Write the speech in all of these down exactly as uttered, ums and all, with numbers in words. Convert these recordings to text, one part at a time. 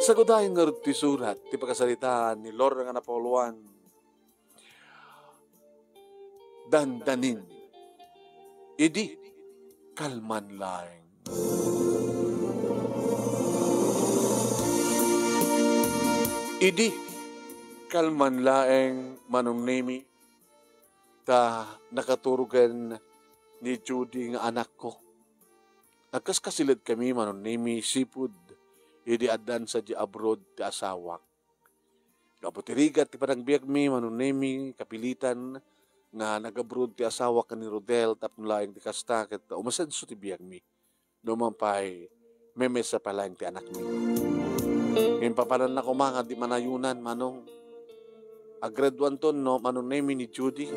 Sagudayen ngarud ti surat ti pakasaritaan ni Lorna nga napauluan, Dandanin. Idi kalman laeng. Idi kalman laeng, Manong Nemi, ta nakaturogen ni Judy nga anakko. Agkaskasiledkami, Manong Nemi, sipud idi addan sadiay abroad ti asawak. Gapu ti rigat ti panagbiagmi, Manong Nemi, kapilitan nga nag-abroad ti asawak ken ni Rodel tapno laeng ti kasta ket umasenso ti biagmi. No man pay, memesa pay laeng ti anakmi. Ngem papananna koma nga di manayunan, Manong. Aggraduanton, no, Manong Nemi, ni Judy.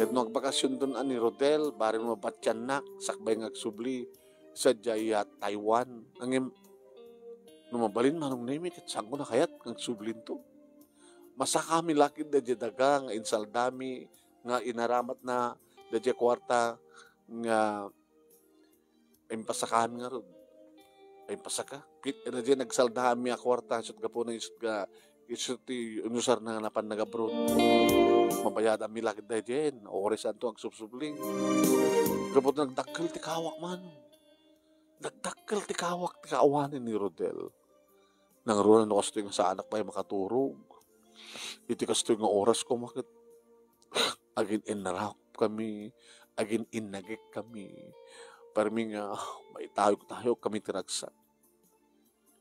Ket no agbakasionton a ni Rodel, bareng mabatiannak, sakbay nga agsubli sadiay a Taiwan. Ngem no mabalin, Manong Nemi, ket saanko a kayat nga agsublinto. Masakami la ketdi daydiay daga nga insaldami, nga inaramatna daydiay kuarta nga impasakami ngarud. Impasaka. Ket daydiay nagsaldami a kuarta, isut' gapuna, isut' nga, isut' ti inusarna nga napan nag-abroad. Mabayadami la ketdi daydiay, oras anto agsubsubli. Gapu ta nagdakkel ti kawak, Manong. Nagdakkel ti kawak ti kaawanen ni Rodel. Nangruna no kastoy nga saanak pay makaturog. Iti kastoy nga oras koma ket agin-innarakopkami, agin-innagekkami. Permi nga maitayok-tayokkami ti ragsak.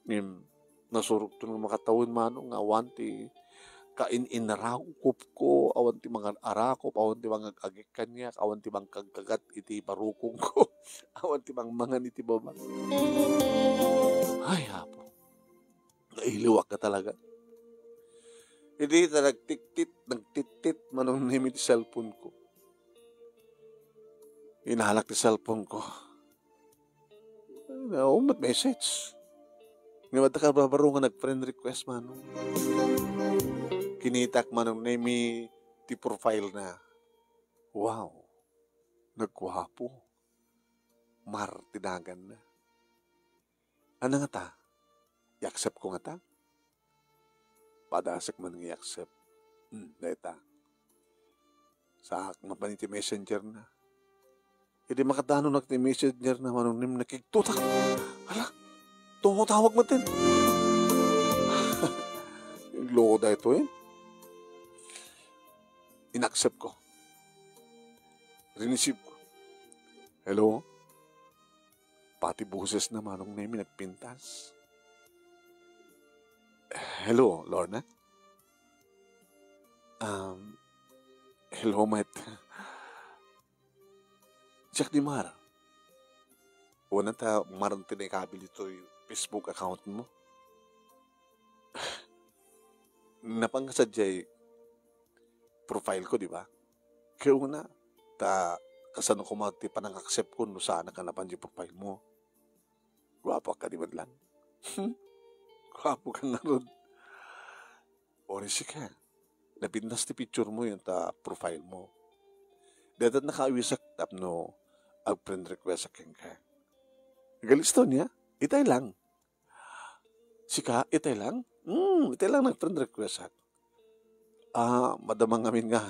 Ngem nasurokton nga makatawen, Manong, nga awan ti kain-innarakopko, awan ti mangar-arakop, awan ti mangag-agek kaniak, awan ti mangkagkagat iti barukongko, awan ti mangmangan iti baba. Ay, Apo. Nailiwak ka talaga. Idi ta nagtiktit, nagtittit, Manong Nemi, ti cellphone ko. Inalak ti cellphone ko. Naumot message. Nga, adda ka baro nga nag-friend request, Manong. Kinitak, Manong Nemi, ti profile na. Wow. Nagguapo. Mar ti daganna. Ania ngata? I-accept ko ngata? Padasek man nga i-accept. Hmm, dayta. Saak mapan iti messenger na. Idi makadanonak iti messenger na, Manong Nemi, nakigtotak. Hala, tumatawag met. Loko daytoy. In-accept ko. Rinisib ko. Hello? Pati boses na, Manong Nemi, nagpintas. Hello, Lorna? Um, hello, met. Siak ni Mar. Wen ta Mar ti naikabil ditoy Facebook account mo. Napan ka sadiay profile ko, di ba? Kaya una, ta kasano koma ti panang-accept ko no saan ka napan di profile mo? Guapo ka di man lang. Guapo ka ngarud. Ori sika. Napintas ti picture mo yan ta profile mo. Dayta nakaawisak tapno ag-friend request ak kenka. Galisto niya? Itay lang. Sika, itay lang? Hmm, itay lang nag-friend request ak. Ah, madama ngamin nga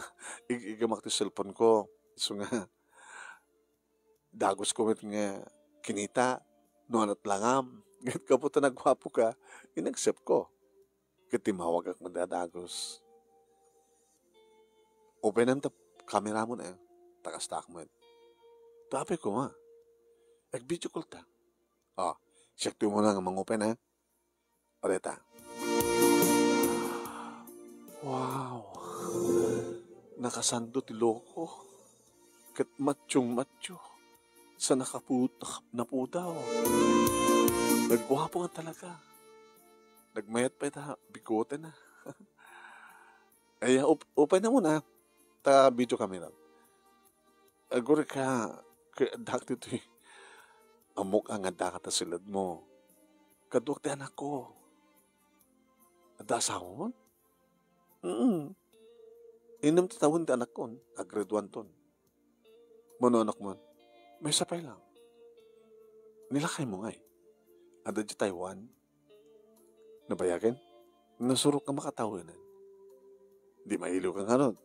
ig-igamak ti cellphone ko. So nga, dagus ko met nga kinita, no anat langam. Ket gapu ta nagguapo ka, in-accept ko. Ket timmawag ak met a dagus. Openem ta camera mo na, eh. Ta kastak met. Tapay ko nga. Ag-video call ta. Ah, siak ti umuna nga mangopen, eh. O, dayta. Wow! Nakasando ti loko. Ket matchong-matcho. Sa nakaput-, nakapudaw. Nagguapo nga talaga. Nagmayat pay ta bigote na. Ay, up-, upay na muna. Ta video camera. Agurika, kaya dak ditoy. Ammok nga adda ka ta siled mo. Kaduak ti anakko. Adda asawam? Mm. Innem ti tawen ti anakkon, ag-grade one ton. Mano anakmon? Maysa pay lang. Ni lakaymo ngay? Adda di Taiwan? Nabayagen? Nasurok nga makatawenan. Di mailiw ka ngarud.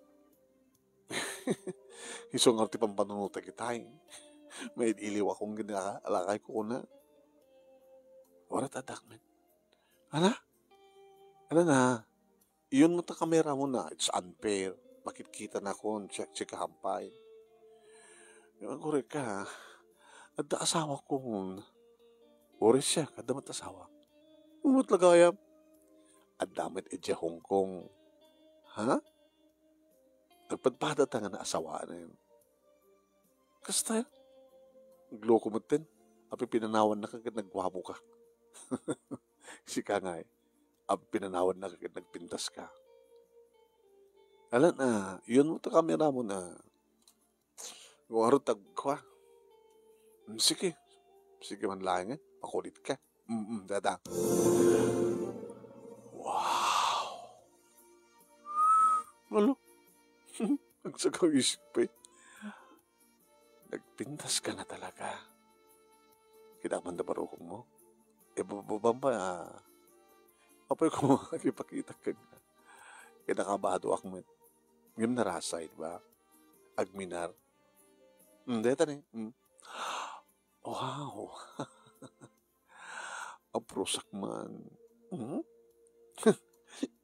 Isu ngarud ti pampanunotek itay. Maid-iliwakon ken lakayko kuna. Warat addak met. Ala? Ala na? Iyon mo ta kamera mo na. It's unfair. Makitkita na kon check-check ka hampay. Yung agore ka, adda asawa ko ngun. Ores siya, kada mat asawa. Umot lagayam. Adda met idiay Hong Kong. Ha? Agpadpada ta nga naasawanen. Kasta, agloko metten. Apay pinanawanna ka ket nagguapo ka. Sika nga, eh. Apay pinanawanna ka ket nagpintas ka. Alan, ah, iyon mo ta kamera mo na. Ngarud tagkua. Mm, sige. Sige man laengen. Makulit ka. Mm, mm, dada. Wow. Alo? Nagsagaw isip pa eh. Nagpintas ka na talaga. Kita man da barukong mo. E, bababam pa, ah. Apay ko makakipakita ka nga. Kinakabadoak met. Ngem narasay, di ba? Agminar. Hmm, deta ni. Hmm. Wow. Aprusak man. Hmm?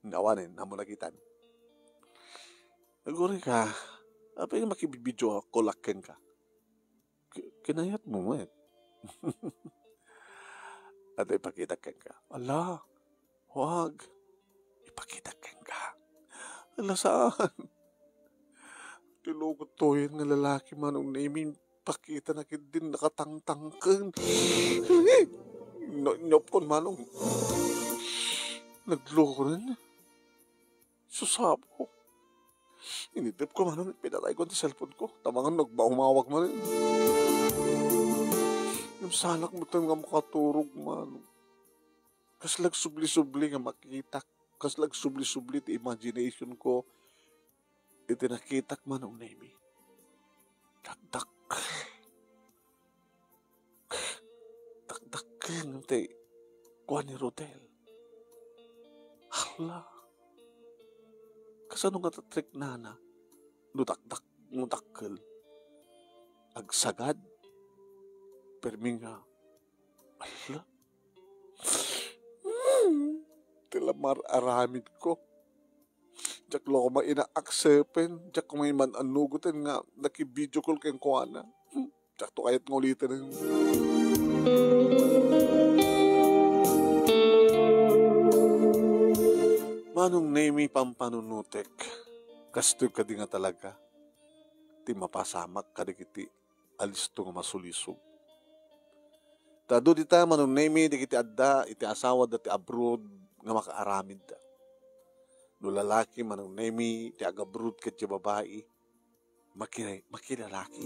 Nawanen, amo nakitan. Aguri ka, apay nga makibidbideo ako lakken ka? Ki-, kinayat mo met. Ata ipakita kenka. Ala, wag. Ipakita kenka. Ala, saan? Ti lugot to yan nga lalaki, Manong Nemi, pakita na ket din nakatangtangken. Na-, nyop kon, Manong. Nagloko rin. Susabo. Initep ko, Manong, pinatay ko ti cellphone ko. Tamangan, nagmaumawag man. Yung salak mo tayo nga makaturog, Manong. Kas lagsubli-subli nga makitak. Kas lagsubli-subli ti imagination ko. Iti nakitak, Manong Nemi. Dakdak. Dakdakkel ti kuan ni Rodel. Hala. Kasano nga tatriknana? No dakdak, no dakkel. Agsagad. Permi nga. Hala. Hmm. Ti la mar-aramid ko. Diak la koma ina-accepten, diak koma iman-anugoten nga naki-video call kenkuana. Hmm, diakto kayat nga uliten. Manong Nemi, pampanunotek, kastoy kadi nga talaga ti mapasamak kadagiti alisto nga masulisog. Ta adu dita, Manong Nemi, dagiti adda iti asawada ti abroad nga makaaramidda. No lalaki, Manong Nemi, ti agabroad ket ti babai, maki-, makilalaki.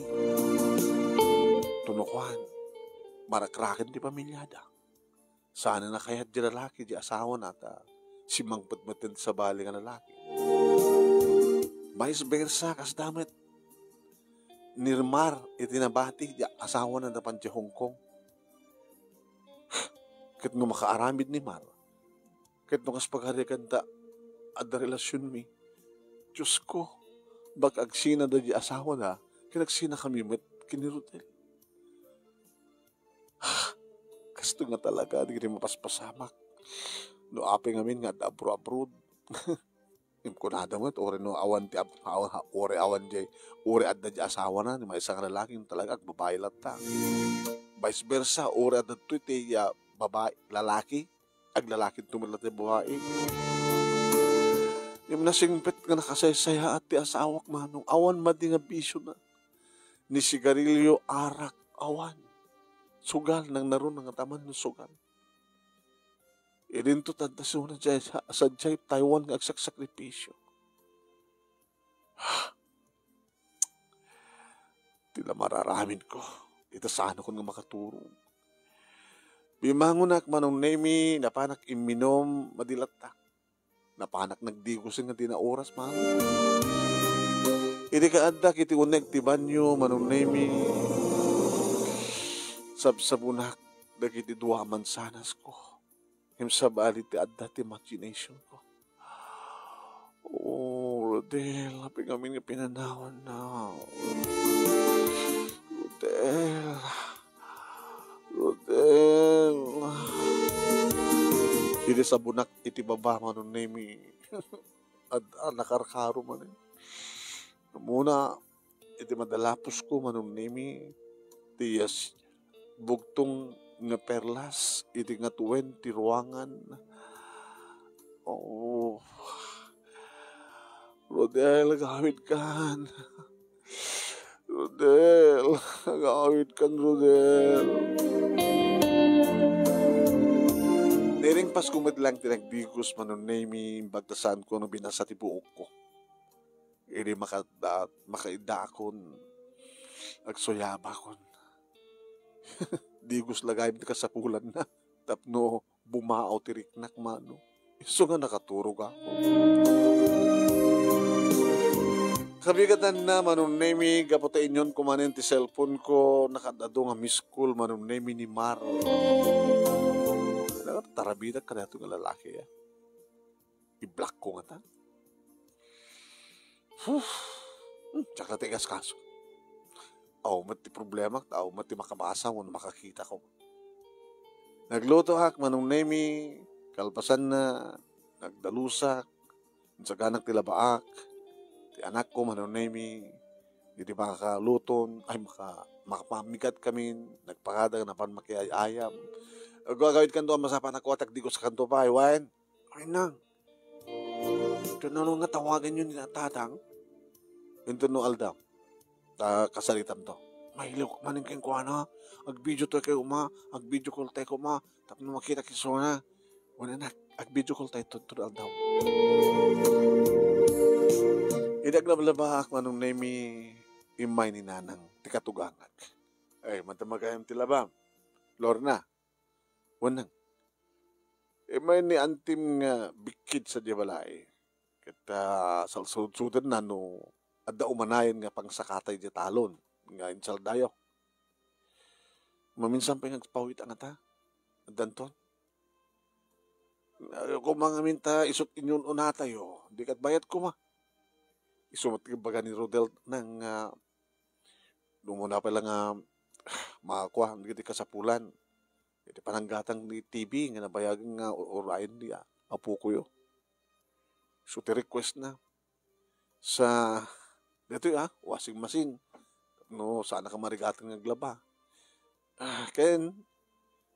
Tuno kuan, marakraken ti pamiliada. Saan a kayat di lalaki di asawana ta simmangpet metten ti sabali nga lalaki. Vice versa, kasda met ni Mar iti nabati di asawana napan di Hong Kong. Ket no makaaramid ni Mar, ket no kas pagarigan ta adda relasionmi, Diyos ko, baka agsina da di asawana, ket agsina kami met ken ni Rodel. Kasto nga talaga, dagiti mapaspasamak. No apay ngamin nga adda abro-abroad. Imkunada met, uri no awan ti ab-, awan, ha, uri awan jay, uri adda jay asawana, ni maysa nga lalaki, talaga, agbabai latta. Vice versa, uri adda to iti, ah, babai, lalaki, aglalaki to met latta babai. Imnasingpet nga nakasaysayaat ti asawak, Manong, awan madi nga bisio na. Ni sigarilyo, arak, awan. Sugal, nang naruna nga taman no sugal. Idinto tadda suna jay, sa, sa jay Taiwan nga agsaksakripisyo. Ti la mararamid ko. Ita saan ko nga makaturog. Bimangonak, Manong Nemi, napanak imminom, madi latta. Napanak nagdigosen nga di na oras, Manong. Idi kaaddak iti uneg ti banyo, Manong Nemi, sabsabonak dagiti dua a mansanas ko. Ngem sabali ti adda ti imagination ko. Oh, Rodel, apay ngamin nga pinanawanna? Rodel, Rodel. Idi sabunak iti baba, Manong Nemi, ad-, a nakarkaro manen. Muna, iti madalapusko, Manong Nemi, ti yas-, bugtong nga perlas iti ngatuen ti ruangan. Oh, Rodel, agawidkan. Rodel, agawidkan, Rodel. Niring Pasko met lang ti nagdigos, Manong Nemi, imbag ta saanko no binasa ti buokko. Idi makada-, makaiddaakon, agsuyabakon. Digos la gayam ti kasapulanna tapno bumaaw ti riknak, mano. Isu nga nakaturogakon. Kabigatanna, Manong Nemi, gapu ta inyonko manen ti cellphone ko, nakaad-adu nga miss call, Manong Nemi, ni Mar. Nakatarabidek kadaytoy nga lalaki, a. I-block ko ngata. Huh. Hmm, diak la ti ikaskaso. Aw met ti problema, aw met ti makabasa wenno makakita ko. Naglutoak, Manong Nemi, kalpasanna, nagdalusak, insaganak ti labaak, ti anakko, Manong Nemi, idi makaluton, ay, maka-, makapamigat kami, nagpakada, napan makiay-ayam. Agawidkanto a masapanakuatak, di ko sakanto pa, ay, wen. Ay, nang. Ito na nga tawaganyo ni tatang. Ito no aldaw. Ta kasaritam to. Mailiw manen kenkuana. Agvideo to kay uma. Agvideo call tayo kuma. Tapno makita kisuna. Wala na. Agvideo call tayo to, to aldaw. Idi aglablaba, Manong Nemi, immay ni Nanang, ti katugangak. Ay, manta magayam ti labam. Lorna. Wenno, immay ni antim nga bikkit sadiay balay. Ket, ah, salsudsudenna no adda umanayen nga pangsakata idiay talon nga insaldayo. Maminsan pay nga agpawit a ngata. Addanton. Koma ngamin ta isut' inyun-unatayo, di ket bayat koma. Isu met ti baga ni Rodel nang, ah, umuna pay la nga makua dagiti kasapulan. Iti pananggatang ni T V nga nabayagen nga urayen ni a-, apokoyo. So, ti request na sa, ditoy, ah, washing machine. No, saan ka marigatang nga aglaba. Ah, ken,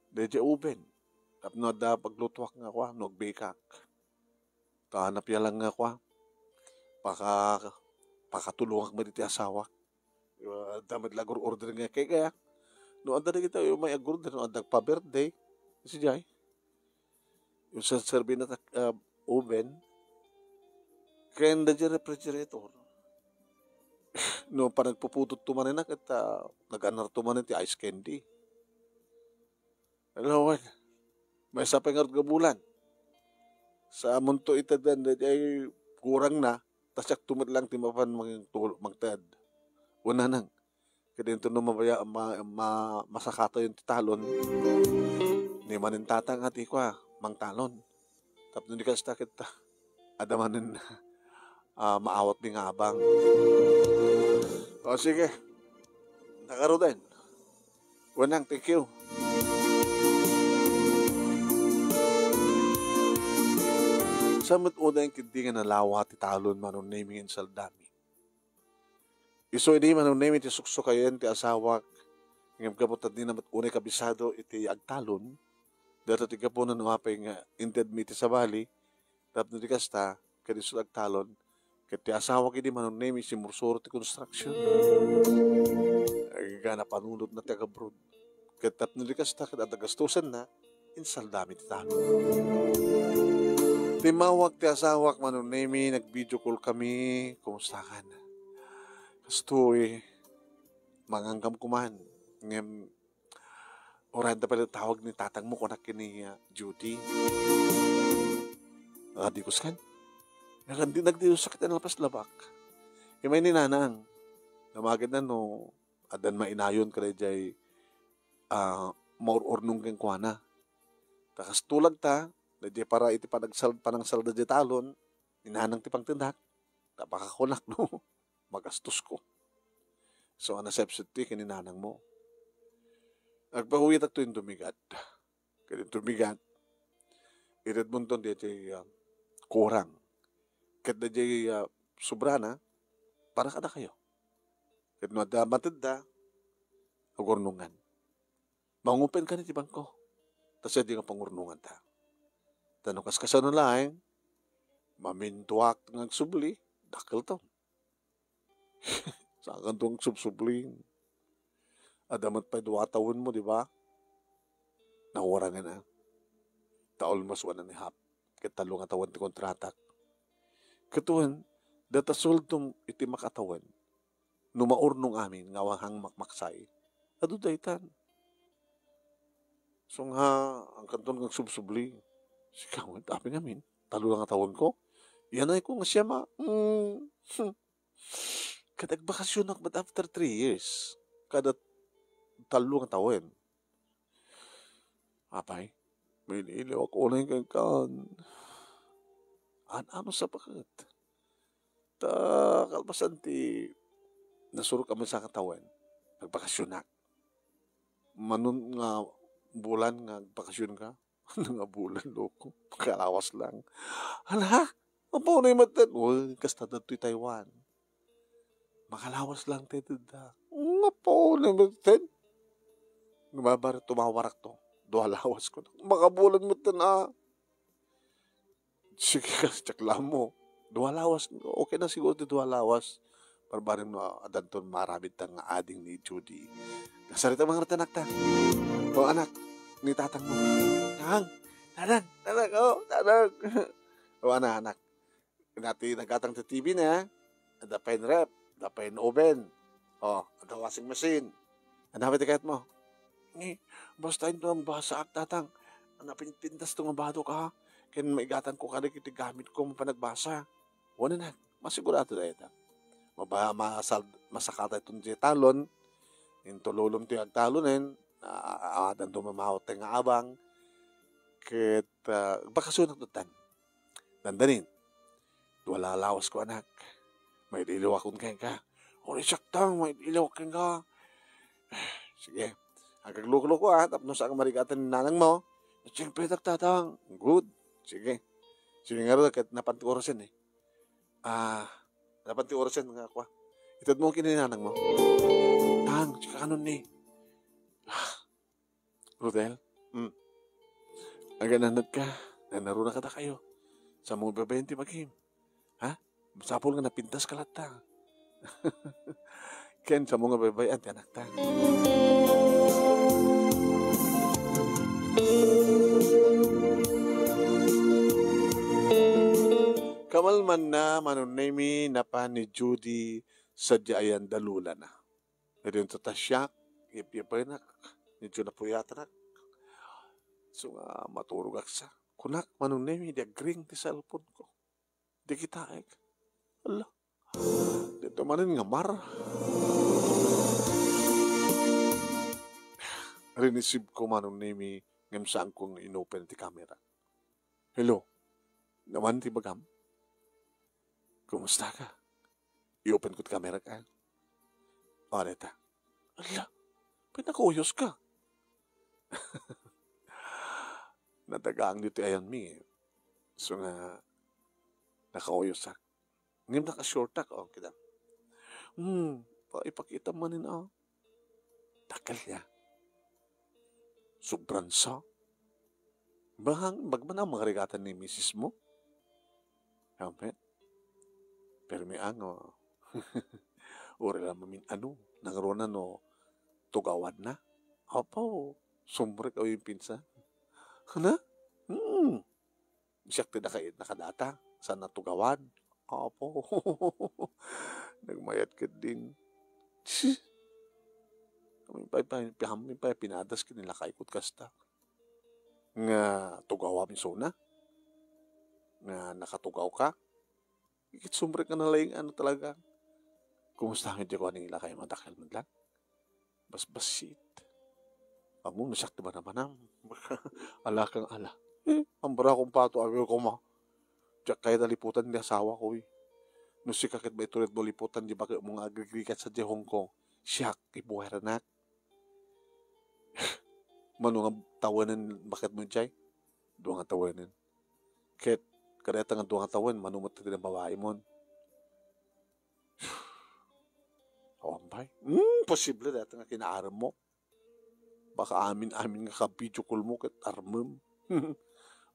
daydiay oven. Tapno adda paglutuak nga kua, no agbakak. Ta napia lang nga kua, paka-, pakatulongak met iti asawak. Ah, adda met la agur-order nga cake, kaya, no, adda dagiti umay agur-order, no, adda pa-birthday, sadiay. Yung sa serbi na tak-, ah, oven, ken daydiay refrigerator. No, panagpupudot to manen, ket, ah, nag-anarto manen ti ice candy. Hello, wen. Maysa pay ngarud nga bulan. Sa amonto iteddan, daydiay gurangna, ta siak to met lang ti mapan mangtul-, mangted. Una nang, ket inton no mabaya-, ma-, ma-, masakatayon ti talon, ni manen tatang a ti kua, mangtalon. Tapno di kasta ket, ah, adda manen, ah, maawatmi nga abang. O, sige. Nakaruden. Wenang, thank you. Saan met unay ketdi nga nalawa ti talon, Manong Nemi, nga insaldami? Isu idi, Manong Nemi, ti suksukayen ti asawak, ngem gapu ta dina met unay kabisado iti agtalon, dayta ti gapuna no apay nga intedmi iti sabali, tapno di kasta, ket isu agtalon, ket ti asawak idi, Manong Nemi, simursuro ti construction. Agingga napanunotna ti agabroad. Ket tapno di kasta, ket adda gastusenna, insaldami ti talon. Timmawag ti asawak, Manong Nemi, nag-video call kami, kumustakan. Kastoy, manganggam kuman, ngem Uray, adda pay tawag ni tatangmo, kunak ken ni, ah, Judy. Ah, di kuskan. Nagandi-, nagdiyosak iti nalpas-labak. Immay ni Nanang. Damagenna no addan mainayon kadaydiay, ah, maur-urnong kenkuana. Ta kas tulagta, daydiay para iti panagsal-, panangsalda diay talon, ni nanang ti pangtendak, ta baka kunak, no, magastosko. So, a nasepsetto ken ni nanangmo. Agpahuyitakto inton bigat. Ket inton bigat, itedmonton daydiay, ah, kurang. Ket daydiay, ah, sobrana, para kadakayo. Ket no adda matedda, agurnongan. Mangupenkan iti bangko. Ta sadi nga pangurnonganta. Ta no kaskasano laeng, mamintuak nga agsubli, dakkelto. Saankanto nga agsubsubli. Adda met pay dua a tawenmo, di ba? Nawarangen a. Ta almost one and a half. Ket tallo nga tawen ti kontratak. Ket wen, data suldom iti makatawen. No maurnong amin nga awan makmaksay, adu daytan. So nga, angkanton nga agsubsubli. Sika, wen, apay ngamin, tallo lang a tawenko. Iyanayko nga siya ma-, mm, hmm. Ket agbakasionak met after three years. Kada tallo nga tawen. Apay, mailiwak unay kenka. An-ano sa paket? Ta kalpasan ti nasurok a maysa nga tawen, nagbakasionak. Mano nga bulan nga agbakasionka? Ano nga bulan, loko? Makalawas lang. Hala? Apo na yung matan. Uy, kasta datoy Taiwan. Makalawas lang tayo da. Nga po na yung matan. Nga babar, tumawarak to. Dua lawas ko. Makabulan mo tan, ah. Sige ka, check lang mo. Dua lawas. Okay na siguro ti dua lawas. Barbareng no, adanton maaramid ta nga ading ni Judy. Kasarita mga anak ta. O, anak, ni tatang mo. Tang, tatang, tatang, oh, tatang. O, ana, anak. Nati nagatang ti T V na, adda pay ref, adda pay oven. O, adda washing machine. Adda pay ti kayat mo. Ni, basta ito ang basa ak, tatang. Ang napinpintas to nga badok, ha? Ken maigatang ko kadagiti gamit ko, mapanagbasa. Wala na, masigurado tayo ta. Maba-, masal-, masakata iton ti talon, into lulom ti agtalonen, a-, a-, adanto mamawat nga abang, ket, ah, bakasionak duttan. Dandanin, dua lawas ko, anak. Mailiwakon kenka. Uri siak tang, mailiwak kenka. Sige. Agkagluko-luko, ah, tapno saan ka marigatan ni nanang mo. Siyempre, tatang. Good. Sige. Sige nga ro, ket napan ti orasen, eh. Ah, napan ti orasen nga, kwa. Ited mo ken ni nanang mo. Tang, sika kanon ni. Ah, Rodel? Hmm. Agananat ka, nanaruna kadakayo. Sa mga babayan ti bagim. Ha? Masapul nga napintas ka latta. Ken sa mga babayan ti anakta. Kamalmanna, Manong Nemi, napan ni Judy sadiay a dalulana. Idinto ta siak, yep-yepenak, medyo napuyatanak. So nga, maturogak sa. Kunak, Manong Nemi, di agring ti cellphone ko. Di kitaek. Ala, dito manen nga mar. Rinisib ko, Manong Nemi, ngem saan ko nga inopen ti camera. Hello, naman ti bagam? Kumusta ka? I-open ko ti camera ka. O, deta. Ala, pinakauyos ka. Nadagang dito ayan mi. So nga, nakauyosak. Ngem nakashortak, o, kita. Hmm, pa, ipakita manen, ah. Dakkel ya. Sobran sa. Bahang, bagman ang mga rigatan ni misis mo? Amen. Pero may ango. Uri lang mamin ano, nangruna no, tugawan na. Apo, sumrek awi pinsan. Hana? Hmm. Siak ti naka-, nakadata, sa natugawan. Apo. Nagmayat ket din. Kami pa, pa, pa, pa, pinadas ket nilakay kot kasta. Nga tugaw amin sona. Nga nakatugaw ka. Ikit sumrek nga nalaing ano talaga. Kumusta ang hindi ko aning ilakay madakkel man lang? Basbasit. Amo, nasak ti manamanam. Ala kang ala. Eh, ambra kong pato, awir ko ma. Diak kayat a liputan ti asawak, uy. No sika ket maitured mo liputan ti baketmo nga agrigrigat sadiay Hong Kong, siak, ibuweranak. Mano nga tawenen baketmo idiay? Dua nga tawenen. Ket, kadayta nga dua nga tawen, mano met ti babaemon? Awan pay. Hmm, posible dayta nga kinaaremmo. Baka amin-amin nga ka-video call mo ket armem.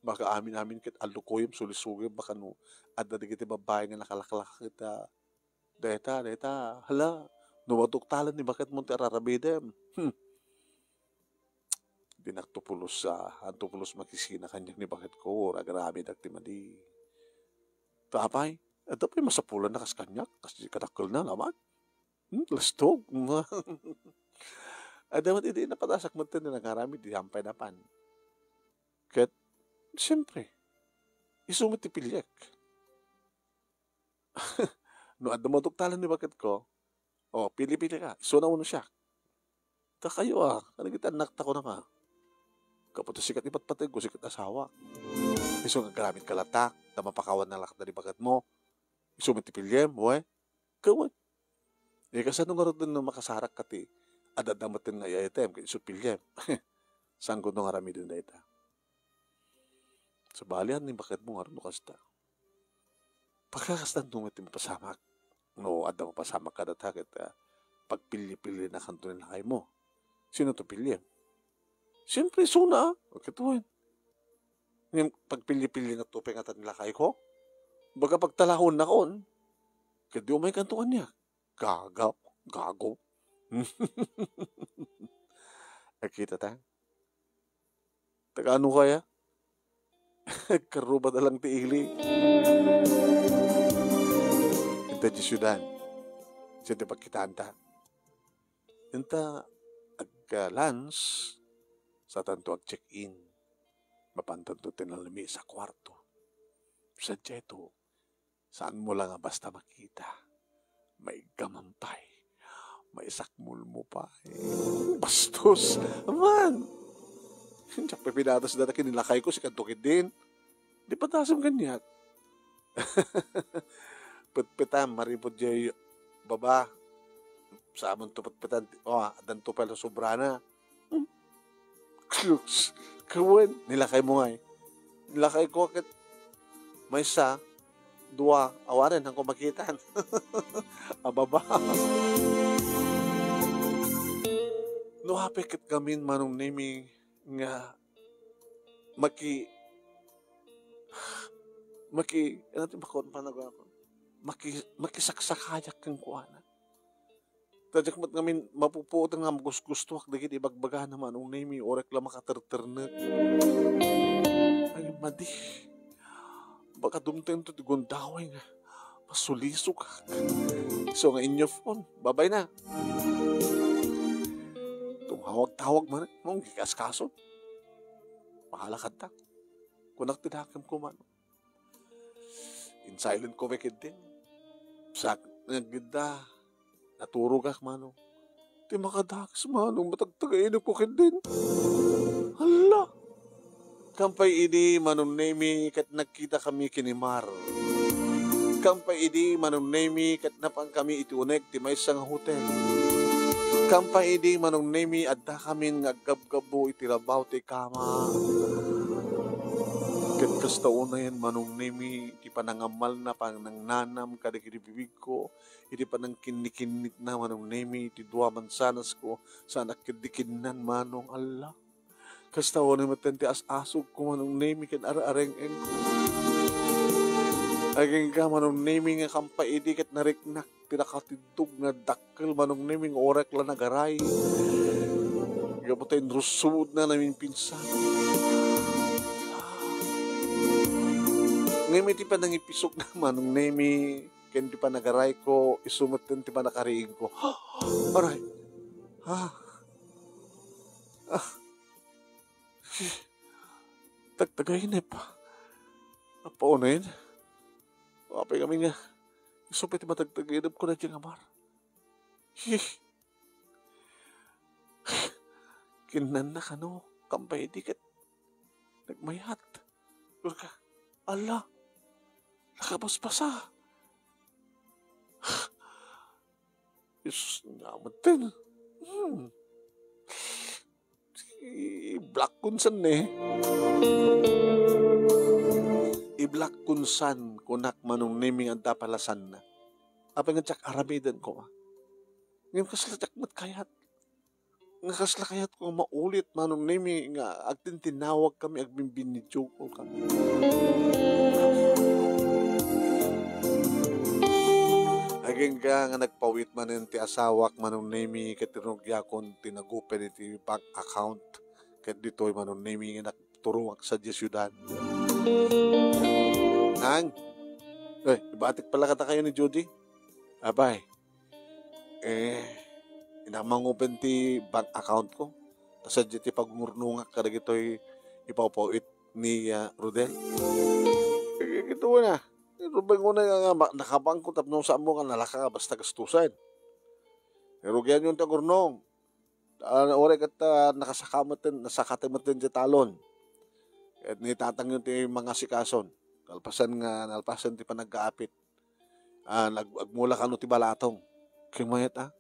Baka amin-amin ket allukoyem, sulisogem, baka no adda dagiti babbai nga nakalaklaka ket, ah, dayta, dayta, hala, no matuktalan ni baketmo ti ar-aramidem. Hmm. Dinak to pulos, ah, anto pulos makisina kaniak ni baketko, or agramidak ti madi. Ta apay, adda pay masapulanna kas kaniak, kas di kadakkelna laman. Hmm, lastog. Adda met idi napadasak met ti nangaramid, di ampay napan. Ket, siyempre, isu met ti piliek. No adda matuktalan ni baketko, o, pili-pili ka, isuna wenno siak. Ta kayo, ah, kadagiti annakta, kunam a. Gapu ta sika ti patpategko, sika ti asawak. Isu nga agramitko latta, ta mapakawanna latta ni baketmo. Isu met ti piliem, wen? Ket wen. Eh, kasano ngarud no makasarakka ti ad-adda metten nga item, ket isu piliem? Saanko no nga aramiden dayta? Sabali, ni baketmo ngarud no kasta. Pagkakastan no met ti mapasamak. No adda mapasamak kadata ket, ah, pagpilli-pillinakanto ni lakaymo. Sino to piliem? Siyempre, isuna, ah. O, ket wen. Ngem pagpilli-pilli nga tupay nga ta ni lakayko? Baga pagtalahonnakon. Ket di umaykanto kaniak. Gaga, gago. Akita ta? Taga ano kaya? Karuba na lang ti ili. Ita di syudad. Siya ti pagkitaanta. Inta agka-lunch, satanto ag-check-in. Mapantanto ti nalami sa kuarto. Sadiay to, saanmo la nga basta makita. Maiggaman pay. Maisakmolmo pay. Bastos! Aman! Diak pay pinadas data ken ni lakayko, sikanto ketdin. Di padasem kaniak. Petpetam, maripod jay baba. Saanto petpetan. O, addanto pay la sobrana. Hmm. Ket wen, ni lakaymo ngay. Ni lakayko ket maysa, dua, awanen, haanko makitan. A baba. No apay ket ngamin, Manong Nemi, nga maki-, maki-, ano ti bakon panagon? Maki-, makisaksakayak kenkuana. Ta diak met ngamin mapupuotan nga magusgustoak dagiti ibagbagana, Manong Nemi, uray la makaterternek. Ay, madi. Baka dumtengto ti gundaway nga masulisok. Isu nga inyufon, babay na. Tumawag-tawag man, mong gikaskaso. Mahalakadta. Kunak ti dakemko, Manong. In-silent ko pay ketdin. Sak, nagdda. Naturogak, Manong. Ti makadakes, Manong, matagtagainepko ketdin. Hala! Kampay idi, Manong Nemi, ket nagkitakami ken ni Mar. Kampay idi, Manong Nemi, ket napangkami iti uneg ti maysa nga hotel. Kampay idi, Manong Nemi, addakamin nga aggabgabbo iti labaw ti kama. Ket kasta unayen, Manong Nemi, iti panangamalna, panangnanam kadagiti bibigko, iti panangkinnikinnitna, Manong Nemi, iti dua mansanasko, saanak ketdi kinnan, Manong, Allah. Kasta unayen metten ti as-asogko, Manong Nemi, ken ar-areng-engko. Agingga, Manong Nemi, nga kampay idi ket nariknak ti nakatiddog nga dakkel, Manong Nemi, nga uray la nagaray. Gapu ta inrusuodna naminpinsan. Ngem iti panangipisokna, Manong Nemi, ken ti panagarayko, isu metten ti pannakariingko. Aray! Ah! Ah! Tagtagainep. Apay unayen? Apay ngamin nga isu pay ti matagtagainepko daydiay nga Mar. Hi! Kinnanna kano? Kampay idi ket nagmayat. Ket ka, ala, nakapaspasa. Jesus, nga metten. Hmm. I-block kon san ne. I-block kon san, kunak Manong Nemi nga adda palasanna. Apay nga diak aramiden ko, a? Ngem kasla diak met kayat. Nga kasla kayat ko maulit, Manong Nemi, nga agtintinawag kami, agbimbinidyo ko kami. Agingga nga nagpawit manen ti asawak, Manong Nemi, ket rinugiakon ti nag-open iti bank account. Ket ditoy, Manong Nemi, nga nagturuak sadiay siudad. Nang, eh, ibatik pala kadakayo ni Judy. Apay, eh, innak mangupen ti bank account ko. Ta sadiay ti pagngurnongak kadagitoy ipawpawit ni, ah, Rodel. Eh, kitaenna. Rubay ngunay nga ma-, nakabangko tapno saan mo nga nalaka basta gastusen. Rugianyo ti agurnong. Ah, uray ket, ah, nakasaka metten, nasakata metten ti talon. Ket ni tatangyo ti mangasikason. Kalpasan nga, nalpasen ti panagkaapit. Ah, nag-, agmula kano ti balatong. Ket mayat, ah.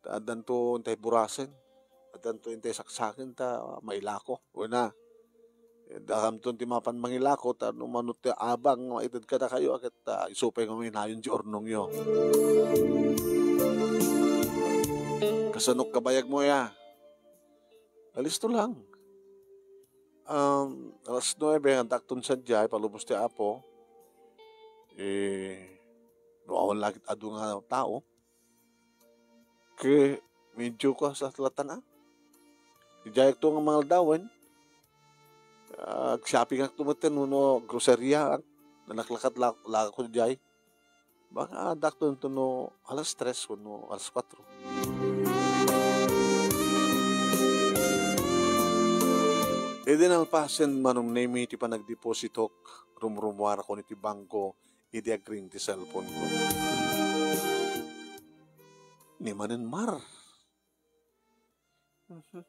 Ta addanto intay burasen. Addanto intay saksaken ta mailako. Wen a. Eh, dakamton ti mapan mangilako, ta no mano ti abang nga maited kadakayo, a ket, ah, isu pay nga mainayon ti urnongyo. Kasano kabayag mo, ya? Alisto lang. Um, alas nuebe, addaakton sadiay, palubos ti Apo. Eh, no awan la ket adu nga tao, ket medyo kasla tan, a. Idiayakto nga mangaldawen. Ah, ag-shoppingakto metten wenno groceria, a. Nanaklakat la, la ako idiay. Baka addaakto no alas tres wenno alas kuatro. Idi nalpasen, Manong Nemi, ti panagdepositok, rumrumuarakon iti bangko, idi agring ti cellphone ko. Ni manen Mar. Mhm.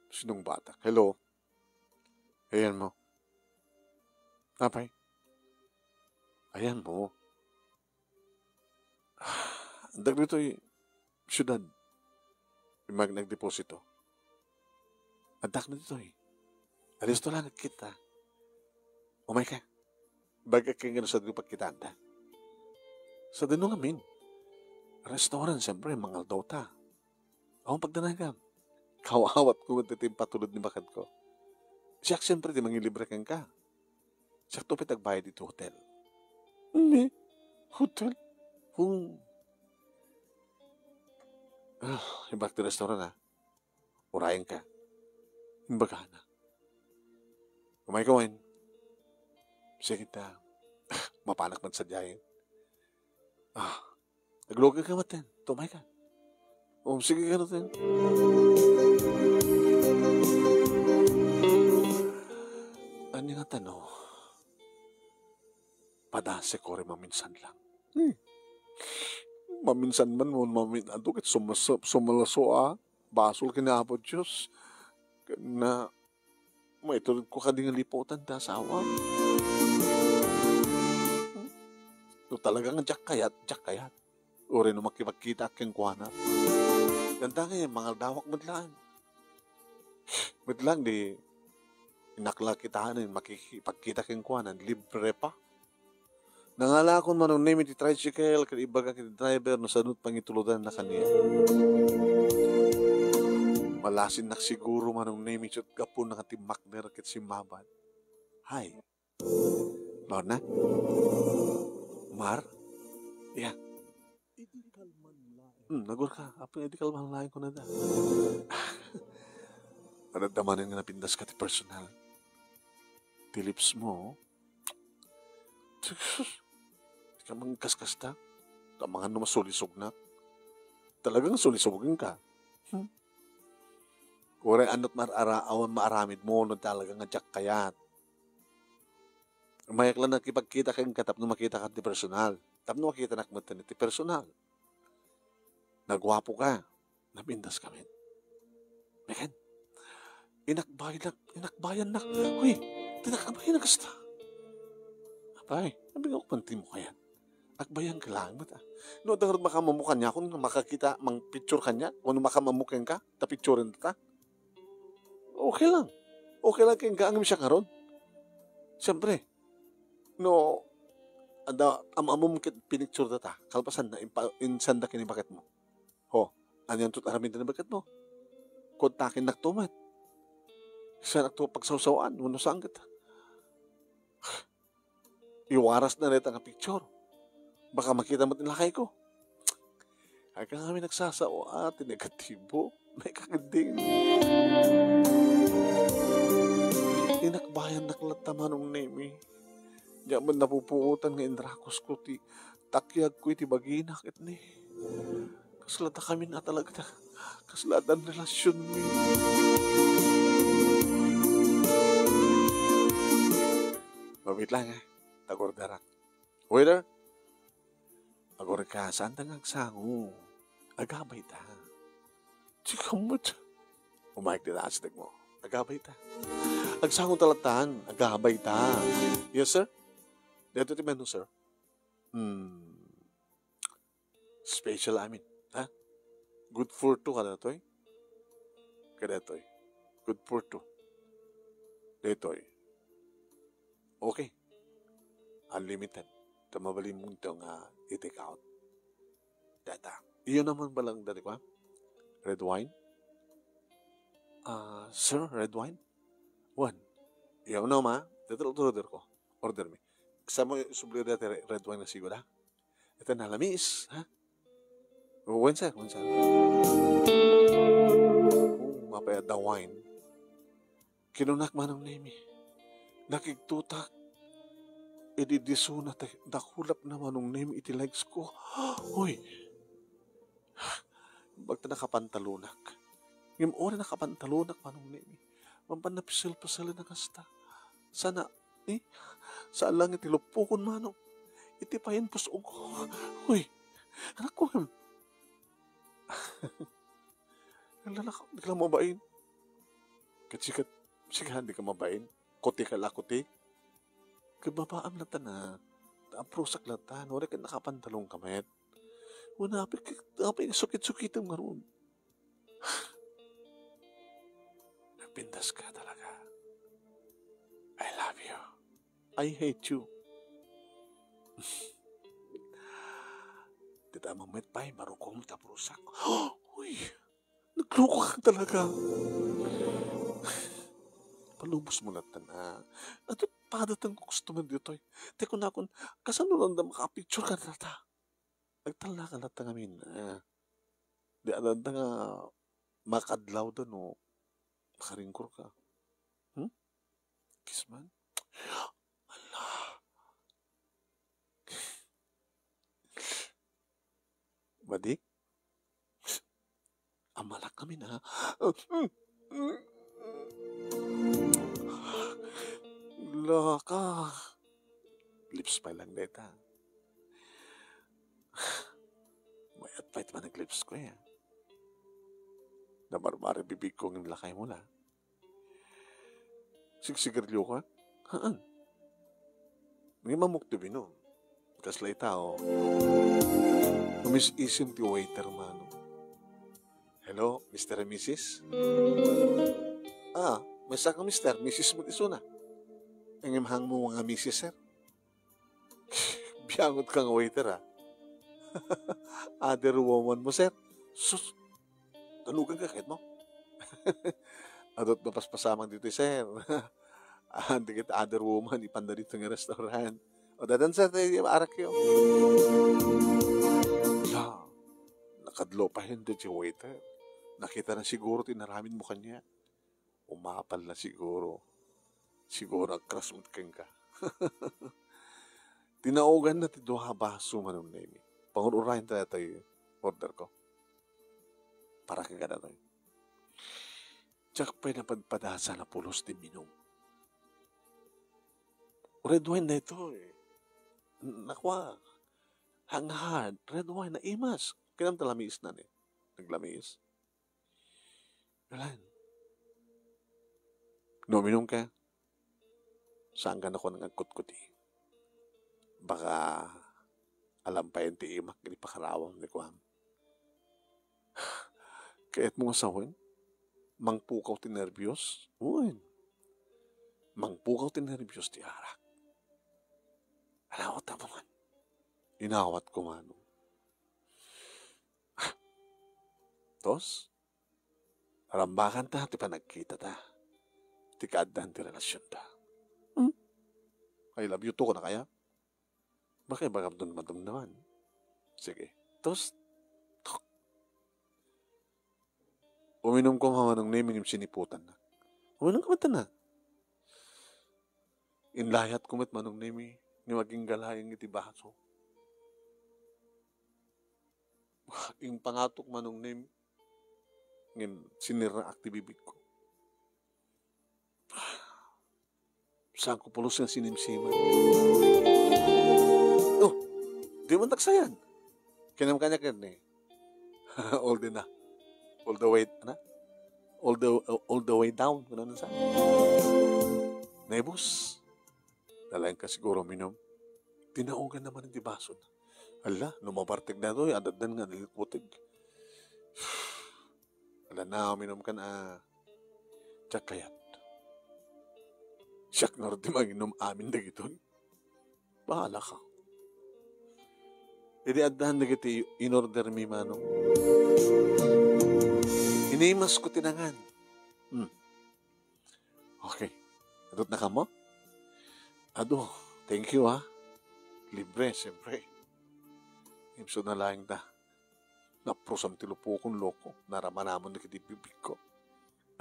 Sinong batak? Hello? Ayan mo. Apay? Ayan mo. Dagditoy siudad. Imag nagdeposito. Addak na ditoy. Alisto lang, agkita. Umay ka. Bagak ken nga no sadino pagkitaanda. Sadino ngamin? Restaurant, siyempre, mangaldaw ta. Awan pagdanagam. Kaawat ko nga ti impatulod ni bakad ko. Siak, siyempre, ti mangilibre kenka. Siak to pay ti agbayad iti hotel. Ni? Hotel? Hmm. Ah, imbag ti restaurant, ah. Urayen ka. Imbagana. Umay ka wen. Sige ta. Mapanak man sadiayen. Ah, aglugi ka met ten. Tumay ka. Oh, sige ka na ten. Ania nga tano? Padasek uray maminsan lang. Hmm. Maminsan man, mamin-, adu ket sumaso-, sumalaso a basol ken Apo Dios. Ken na, maitulod ko kadi nga liputan ti asawa. No talaga nga diak kayat, diak kayat. Uray no makipagkitaak kenkuana. Danta ngay, mangaldawak met laeng. Met lang di, innak la kitaen, makikipagkita kenkuana, libre pa. Nangalakon Manong Nemi ti tricycle, ket ibagak iti driver no sadino ti pangitulodanna kaniak. Malasinnak siguro Manong Nemi, ket gapu nga timmakder ket simmabad. Hay. Lorna? Mar? Ya. Hmm, nagurka. Apay, idi kalman laeng kunada. Adda manen nga napindaska ti personal. Ti lips mo, oh. Di ka mangkaskasta. Kamangan no masulisognak. Talagang sulisogen ka. Hmm. Uray anot mar-ara-, awan maaramid mo no talaga nga diak kayat. Umayak lang nakipagkita kenka tapno makitaka ti personal. Tapno makitanak met ti personal. Naguapo ka. Napintas ka met. Mekan. Inakbayannak, inakbayannak. Hoy, ti nakakbayan a kasta. Apay, sabi ko, "Panti mo kayan. Akbayan ka lang, mata. No, adda ngarud makamammo kaniak, kun makakita, mang picture kaniak, kun makamammo kenka, ta picturen ta." Okay lang. Okay lang kenka, ngem siak ngarud. Siyempre, no, adda, am-, ammom ket pinicture ta, kalpasan na, impa-, insanda ken ni baketmo. Ho, anian ti aramid ni baketmo? Kontakennak to met. Saannak to pagsawsawan, wenno saan ket. Iwarasna dayta nga picture. Baka makita met ni lakayko. Ay, kami nagsasao, ah, ti negatibo. May kakidding. Inakbayannak latta, Manong Nemi. Diak met napupuotan nga inrakusko ti takyagko iti bagina ket ni. Kasla dakami a talaga. Kasla adda relasyon mi. Mabit lang, eh. Tagordarak. Waiter? Agurika, saanta nga agsango. Agabay ta. Sika met. Umayag dita, asdek mo. Agabay ta. Agsango ta lattan. Agabay ta. Yes, sir? Dito ti menu, sir. Hmm. Special amin. Ha? Good for two ka datoy? Ka datoy. Good for two. Ditoy. Okay. Unlimited. Ta mabalin mo ito nga i-take out. Data. Iyo naman balang dati ko, ha? Red wine? Ah, sir, red wine? One. Iyo naman, dati order ko. Order mi. Kasama yung sublido dati re-, red wine na siguro, ha? Ito na, lamis, ha? Oh, wen, sir, wen, sir. Oh, mapayat da wine. Kinunak, Manong Nemi. Nakigtutak. Idi disuna ta dakulap na, Manong Nemi, iti legs ko. Hoy! Bagta nakapantalonak. Ngem ora nakapantalonak, Manong Nemi. Mampan napisel-pisel na kasta. Sana, eh? Saan lang iti lupokon, Manong. Iti payen pus-og. Hoy! Anak ko, em. Lalaka, di ka lang mabain. Ket sikat, sikat, di ka mabain. Kuti ka la, kuti. Kababaam latta na. Aprusak latta. Nore ka nakapantalong ka met. Wala, apay, apay, sukit-sukitem ngarud. Nagpintas ka talaga. I love you. I hate you. Dita mammet pay, marukom ta prusak. Uy, nagloko ka talaga. Palubos mo na tana. Ato, padatang ko gusto man ditoy. Te kunakon, kasano lang da makapicture ka na ta? Nagtala ka na ta ngamin. Ah, di adda nga makadlaw da no makaringkor ka. Hmm? Kiss man? Ala. Madi? Amalak kami na. Laka. Lips pa lang deta. Mayat pa iti panag-lips ko, eh. Namarbari bibig ko ngem lakay mo na. Sigsigarilyo ka? Haan. Ngem ammok ti binom. Kasla ita, oh. Umis-isim ti waiter, mano. Hello, Mister and Missus? Ah, maysa ka Mister, Missus met isuna. Ngem hang mo nga Missus, sir? Biangot ka nga waiter, ah. Other woman mo, sir. Sus, talugan ka, kahit mo. Adot mapaspasamang dito, sir. Ah, di kita other woman, ipanda dito nga restaurant. O, dadan, sir, tayo, arak yun. La, nakadlo pa hindi si waiter. Nakita na siguro ti inaramid mo kanya. Umapal na siguro. Siguro agkras met kenka. Tinaogan na ti dua a baso, Manong Nemi. Pangur-urayen ta daytoy order ko. Para kenka daytoy. Diak pay napadpadasa na pulos ti minum. Red wine daytoy. Nakua. Hang hard. Red wine, naimas. Kinam ta lamiis na ni. Naglamiis. Alan, No uminumka, saanka a kuan nga agkutkuti. Baka alampayen ti imak iti pakarawam ni kuam. Kayatmo nga sawen? Mangpukaw ti nerbios? Wen. Mangpukaw ti nerbios ti arak. Inawat a man. Inawat ko, Manong. Tos, rambakanta ti panagkitata. Ti kaaddaan ti relasionta. Hmm? I love you too, kuna kaya? Baka ibagam dun madumduman. Sige. Tos, tok. Uminumko nga, Manong Nemi, ngem siniputannak. Uminumka met, na. Inlayatko met, Manong Nemi, ngem agingga laeng iti baso. Impangatok, Manong Nemi, ngem sinirraak ti bibigko. Saanko pulos nga sinimsiman. Oh, di man tagsayad. Kinam kaniak ni. All the na. All the way, na? All the, all the way down. Ano na sa? Naibos. Nalaing ka siguro minum. Tinaogan naman iti baso na. Ala, no mabartek daytoy, adda nga naliputeg. Ala na, uminumkan a. Diak kayat. Siak ngarud ti manginom amin dagitoy. Bahala ka. Idi addan dagiti in-order mi, Manong. Inimas ko ti nangan. Hmm. Okay. Adut na kamo? Adu, thank you, ha. Libre, siyempre. Imso na laeng ta. Naprusam ti lupokon, loko. Naramanamon dagiti bibigko.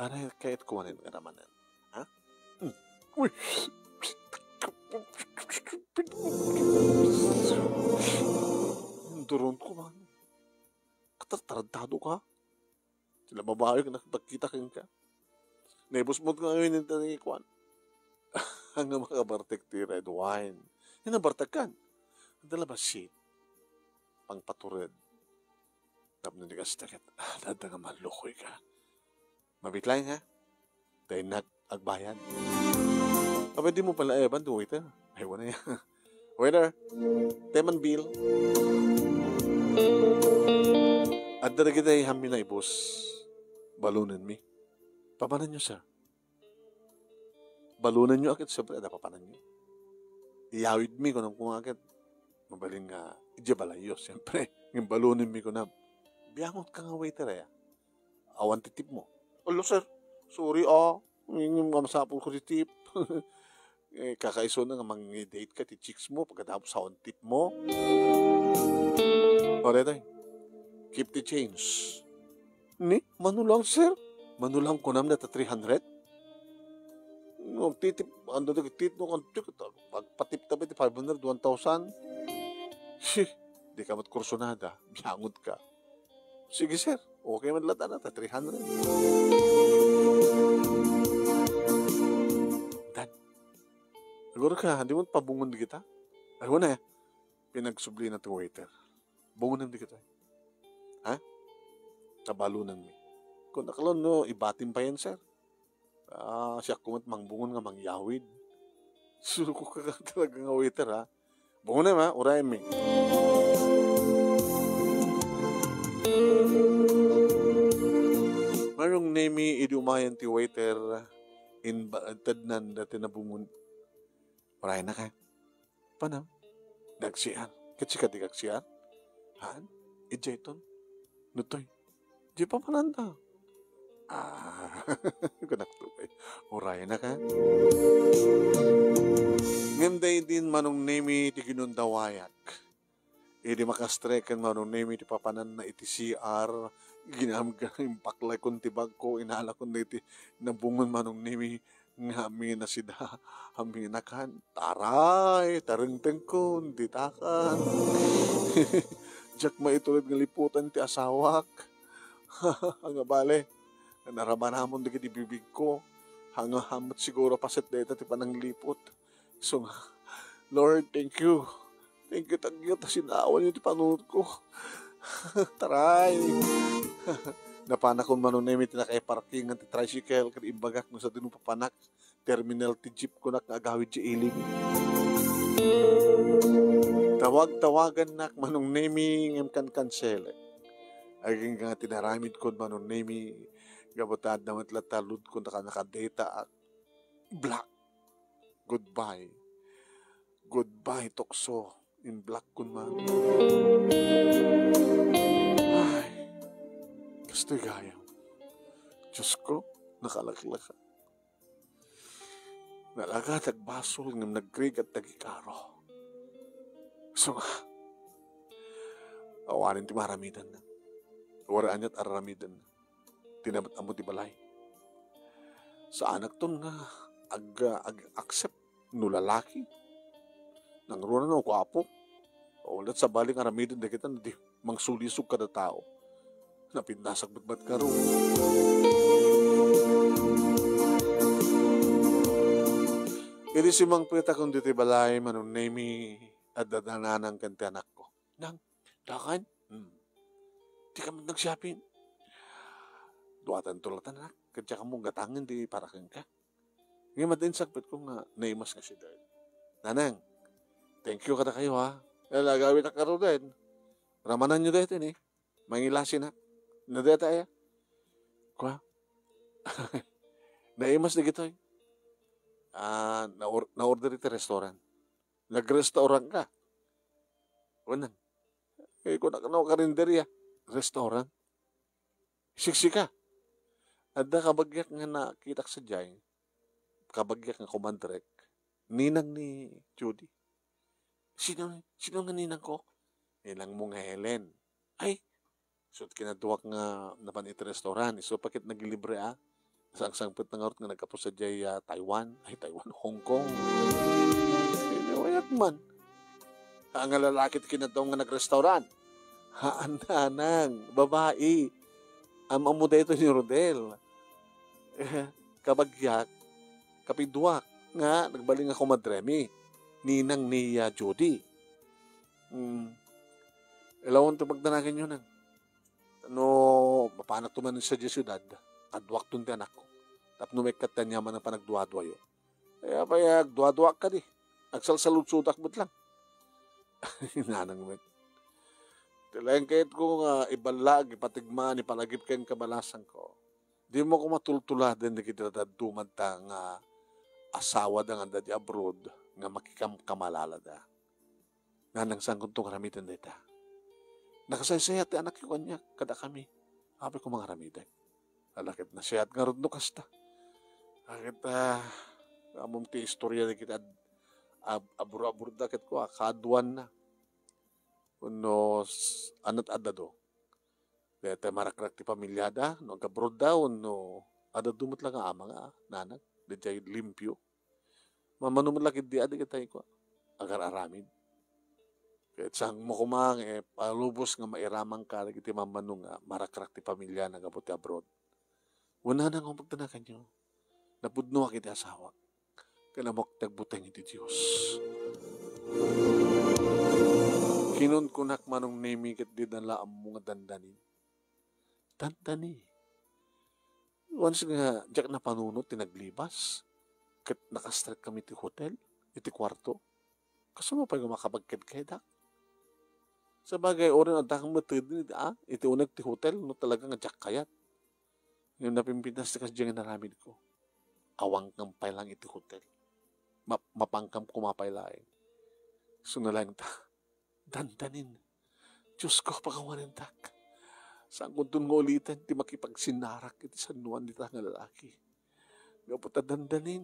Ano kayat ko manen nga ramanan? Ha? Hmm. Uy! Duron ko man. Katartarantado ka? Sila babae nga nakita kenka. Naibusmod nga ngayon yung tanong ikuan. Ang nga makabartek ti red wine. Yung nabartek kan. Ang dala ba shit? Pangpatured. Tapno di ka sitaket. Ah, dada nga malukoy ka. Mabitlayan, ha? Dahil nag-, agbayad. Pwede mo pala, eh, bandu, waiter. Ay, wala yan. Waiter, teman bill. Adda dagiti hammi naibus. Balunen mi. Papanan nyo, sir. Balunen nyo, akit, siyempre, ada papanan nyo. Iyawid mi, kunam kuma, akit. Mabalin nga, ija balayo, siyempre. Yung balunen mi, kunam. Biangot ka nga waiter, eh. Awan ti tip mo. Alo, sir. Sorry, ah. Yung masapul ko ti tip. Eh, kakaiso na nga mangi-date ka ti chicks mo, pagkatapos awan tip mo. O, daytoy. Keep the change. Ni? Mano lang, sir? Mano lang kunam na ta three hundred? Nagtitip, ando na tip no, kan tip, pagpatip tabi ti five hundred, one thousand. Shih, di ka mat kursunada, biangot ka. Sige, sir. Okay man lata na, ta three hundred. Dan. Siguro ka, di mo pabungon di kita? Ay, wala eh. Pinagsubli na ti waiter. Bungonem di kita. Ha? Kabalunan mi. Kung nakalon, no, ibatim pa yan, sir. Ah, siya kumat mangbungon nga mangyawid. Suko ka talaga nga waiter, ha? Bungonem, ha? Uray mi. Manong Nemi, idi umayan ti waiter, inba-, tednan dati nabungon. Uray na ka. Panam? Nag-C R. Ket sika di kag-C R? Haan? Idiay ton? Nutoy. Di pa pananta. Ah, kunak to, eh. Uray na ka. Ngem daydi Manong Nemi ti ginundawayak. Idi makastre ken Manong Nemi ti papananna iti C R, ginamgam, impaklay kon ti bagko, inala kon daydi nabungon Manong Nemi, nga amin a sida, amin a kan. Taray, tarengtengkon, ditakan. Diak maitured nga liputan ti asawak. Nga bale, naramanamon dagiti bibigko. Hangahamet siguro paset dayta ti panangliput. So nga, Lord, thank you. Thank you, thank you, ta sinawan niyo ti panunot ko. Taray. Napanakon Manong Nemi ti nakaiparkingan ti tricycle, ket imbagak no sadino papanak. terminal ti jeep kunak nga agawid idiay ili. Tawag-tawagannak, Manong Nemi, ngem kankanselek. Agingga ti naramidkon, Manong Nemi, gapu ta adda met latta loadko, naka-, nakadata ak. Block. Goodbye. Goodbye, tukso. In-block kon man. Ay, kastoy gayam. Diyos ko, nakalaklaka. Nalagat agbasol ngem nagrigat dagikaro. So nga, awanen ti maramidanna. Wara aniat aramidanna. Ti namet-ammo ti balay. Saanakton nga ag-, ag-accept no lalaki. Nangruna no guapo. O, ket sabali nga aramiden dagita no di mangsulisog kada tao. Napinnasak met, met ngarud. Idi simmangpetakon ditoy balay, Manong Nemi, adda nanang ken ti anakko. Nang, dakan? Hmm. Di ka met nag-shopping? Duatanto latta, anak. Ket diak ammo gatangen ti para kenka. Ngem adda insangpetko nga naimas nga si Dad. Nanang, thank you kadakayo, ha. Ala, agawid ak ngaruden. Ramananyo daytoy ni. Mangilasinak. No dayta aya? Kua? Naimas dagitoy. Ah, na-or-, na-order iti restaurant. Nagrestaurant ka. Kunam. Eh, kunak no karinderya. Restaurant. Siksika. Adda kabagiak nga nakitak sadiay. Kabagiak nga kumadrek. Ninang ni Judy. Sino, sino nga ninang ko? Ninang mo nga Helen. Ay, so kinaduak nga napan iti restaurant. Isu pa ket naglibre, a. Sangsangpet na ngarud nga naggapu sadiay, ah, Taiwan. Ay, Taiwan, Hong Kong. Sino, ayak man. Ah, nga lalaki ti kinadua nga nagrestaurant. Haan, nanang, babai. Am-ammo daytoy ni Rodel. Eh, kabagiak, kapiduak, nga nagbalin nga kumadremi. Ninang ni, ah, Judy. Hmm. Ilawon ti pagdanaganyo, nang. No, mapanak to man sa siudad, kaduakton ti anakko. Tapno maikkat ti aniaman a panagduaduayo. Kaya pay agduaduak kadi. Agsalsaludsodak met lang. Nanang met. Ti laeng kayatko nga iballaak, ipatigman, ipalagip ken kabalasangko. Dimo koma tultuladen dagiti dadduma ta nga asawada nga adda di abroad nga makikamkamalalada. Nanang, saankonto nga aramiden dayta. Nakasaysayat ti anakyo kaniak, kadakami. Apay koma nga aramidek. Ala ket nasayaat ngarud no kasta. Ket, ah, ammom ti istorya dagiti ad-, ab-, abur-aburda ket kua, kaaduanna. Wenno s-, anat adda do. Dayta marakrak ti pamiliada, no agabroadda, wenno adda do met la nga ama nga nanang, daydiay limpio. Mamano met la ketdi a dagitay kua, agar-aramid. Ket saanmo koma nga ipalubos nga mairamangka dagiti mamano nga marakrak ti pamiliana gapu ti abroad. Wenno, nanang, pagdanaganyo. Napudnoak iti asawak. Ken ammoak ti agbuteng iti Dios. Kinunkunak, Manong Nemi, ket dina la ammo nga dandanin. Dandani. Once nga diak napanunot ti naglibas, ket naka-strike kami iti hotel, iti kuarto. Kasano pay nga makabagked kaydak? Sabagay, uray no adda kang metedin iti, ah, iti uneg ti hotel, no talaga nga diak kayat. Ngem napimpintas ti kasdiay nga inaramidko. Awankam pay laeng iti hotel. Ma-, mapankam koma pay laeng. Isu nga laeng ta, dandanin. Diosko, pakawanentak. Saankonton nga uliten ti makipagsinarak iti sannuan dita nga lalaki. Gapu ta dandanin,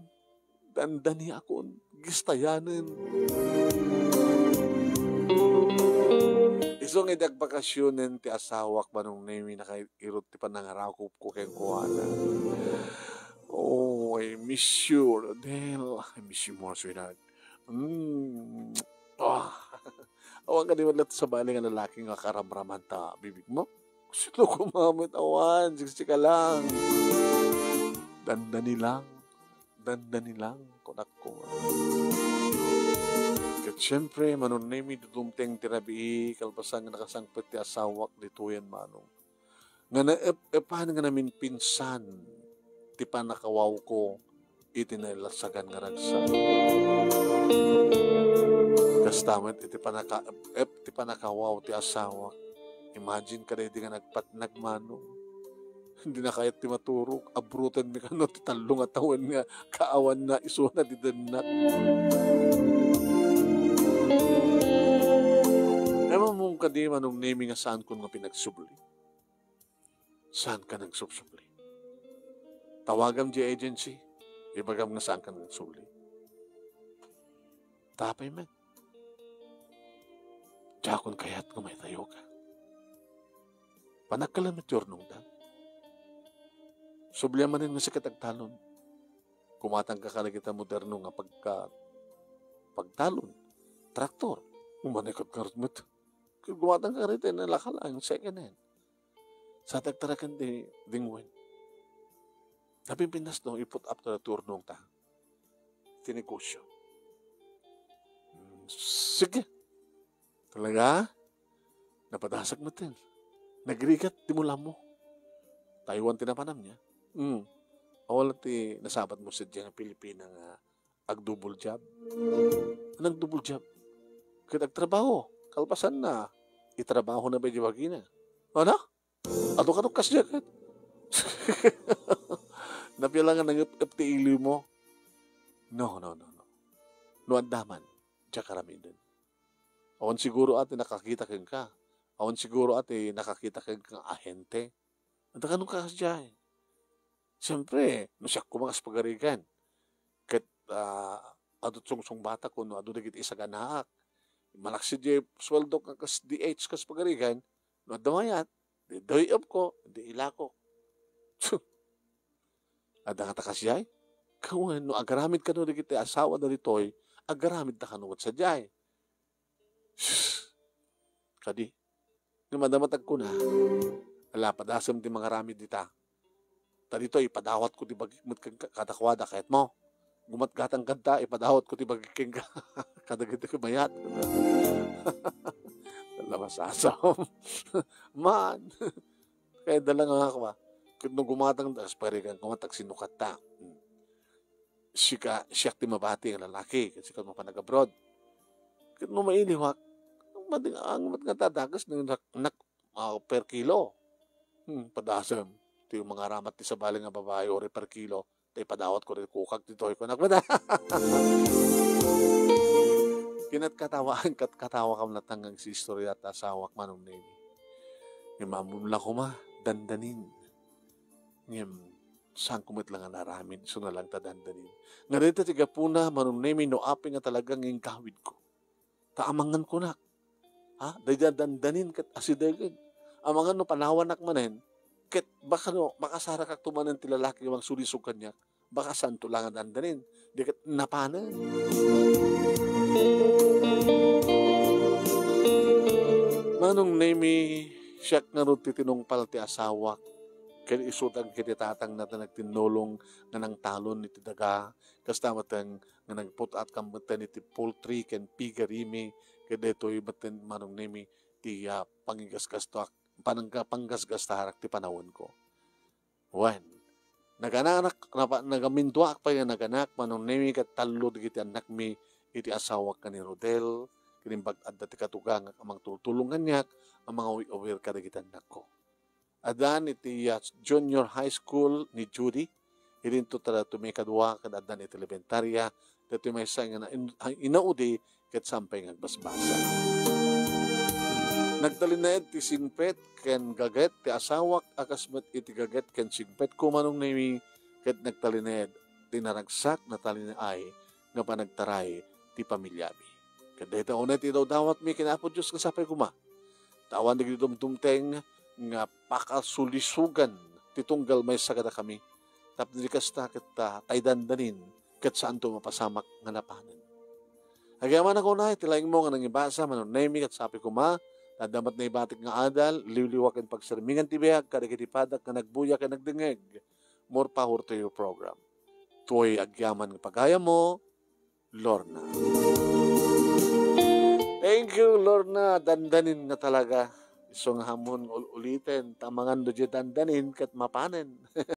dandaniakon, gistayanen. Isu nga idi agbakasionen ti asawak, Manong Nemi, nakairut ti panangarakupko kenkuana. Oh, I miss you, Rodel. I miss you more, sweetheart. Mm. Ah. Awan kadi met latta sabali nga lalaki nga karamraman ta bibigmo? Sino koma met? Awan, siksika lang. Dandani lang. Dandani lang, kunak koma. Ket siempre, Manong Nemi, dudumteng ti rabii, kalpasan nga nakasangpet ti asawak ditoyen, Manong. Nga naep-epan nga naminpinsan ti pannakawawko iti nailasagan nga ragsak. Kasta met iti panaka-, ep-, ti panakawaw ti asawak. Imagine kadaydi nga nagpatnag, Manong. Dina kayat ti maturog. Abrutenmi kano ti tallo nga tawen nga kaawanna isuna ti dennak. Ammom kadi, Manong Nemi, nga saanko nga pinagsubli? Saanka nagsubsubli? Tawagam diay agency. Ibagam nga saanka nagsubli. Tapay met. Diakon kayat nga maitayoka. Panagkalamet ti urnongda. Sublian manen nga sika ti agtalon. Gumatangka kadagiti moderno nga pagka-, pagtalon. Traktor. Umanay ket ngarud met. Gumatangka kadagiti nalakalang second hand. Sa ti agtaraken ti dingwen. Napimpinas no, i-put up ti urnongta ti negosyo. Mm, sige. Talaga? Napadasag met. Nagrigat, di mo lamo. Taiwan ti napanam niya. Mm. Awala ti nasabat mo sa dyan nga Pilipina nga ag-double job. Anong double job? Ket agtrabaho. Kalpasan na, itrabaho na ba di bagina? Ano? Adu ka kas jacket? Napia lang nga nangep-ep ti iliw mo. No, no, no, no. No, adda man, diak aramiden. Awan siguro ati nakakita kenka. Awan siguro ati nakakita kenka nga ahente. Adu ka no kas jay. Siyempre, no siak koma kas pagarigan. Ket, ah, adu sungsungbatak no adu dagiti isaganaak. Malaksid diay sueldok nga kas D H kas pagarigan, no adda mayat, di day off ko, di ilako. Adda ngata kasdiay? Kawen, no agaramid kano dagiti asawa dagitoy, agaramid da kano met sadiay. Sus, kadi, nga madamag kuna, ala, padasem ti mangaramid dita. Ta ditoy, ipadawatko ti bagik met kenka-, kadakuada, kayatmo? Gumatgatang kanta, ipadawatko ti bagik kenka. Kadagiti mayat. Lawas asam. Man. Kaya dala nga ako, ah. Ket no gumatang, as parigan ko, mataksinukat ta. Hmm. Sika, siak ti mabati nga lalaki, ket sika mapan nag-abroad. Ket no mailiwak, mading-, ang mat nga tadagas, nang nak-, nak-, ah, per kilo. Hmm, padasem. Ti mangaramat ti sabali nga babae, uri per kilo. Ta ipadawatko ditoy kukak ditoy, kunak met. Kinatkatawan, katkatawa kam natang nga agsiistorya ta asawak, Manong Nemi. Ngem ammom la koma, dandanin. Ngem, saanko met la nga naaramid, isuna lang ta dandanin. Nga dayta ti gapuna, Manong Nemi, no apay nga talaga nga inggawidko. Ta amangan kunak. Ha? Dayta dandanin ket asidegen. Amangan no panawanak manen, ket baka no makasarakakto manen ti lalaki nga mangsulisog kaniak, baka saanto la nga dandanin. Di ket napanen. Manong Nemi, siak ngarud ti tinungpal ti asawak. Ket isutang iti tatangna ta nagtinnulong nga nangtalon iti daga. Kasta met nga nagput-at kam metten iti poultry ken piggery mi, ket daytoy metten, Manong Nemi, ti, ah, pangigasgastoak, panangga-, panggasgastarak ti panawenko. Wen, nagananak, napa-, nagaminduaak pay nga naganak, Manong Nemi, ket tallo dagiti annakmi iti asawak nga ni Rodel, ket imbag adda ti katugangak a mangtultulong kaniak a mangawi-awir kadagiti annakko. Addaan iti, ah, junior high school ni Judy. Idinto ta daytoy maikadua, ket addaan iti elementaria. Daytoy maysa nga na-, in-, inaudi ket saan pay nga agbasbasa. Nagtalinaed ti singpet ken gaget ti asawak a kas met iti gaget ken singpetko, Manong Nemi, ket nagtalinaed ti naragsak, natalinaay nga panagtaray ti pamiliami. Ket dayta unay ti idawdawatmi ken Apo Dios nga sapay koma. Ta awan dagiti dumdumteng nga pakasulisogan ti tunggal maysa kadakami. Tapno di kasta ket, ah, tay dandanin ket saanto mapasamak nga napanen. Agyamanak unay ti laingmo nga nangibasa, Manong Nemi, ket sapay koma, ta adda met naibatik nga adal, liwliwa ken pagsermingan ti biag kadagiti padak nga nagbuya ken nagdengngeg. More power to your program. Toy agyaman nga pagayammo, Lorna. Thank you, Lorna. Dandanin nga talaga. Isu nga ammon nga ul-uliten, ta amangan no diay dandanin ket mapanen.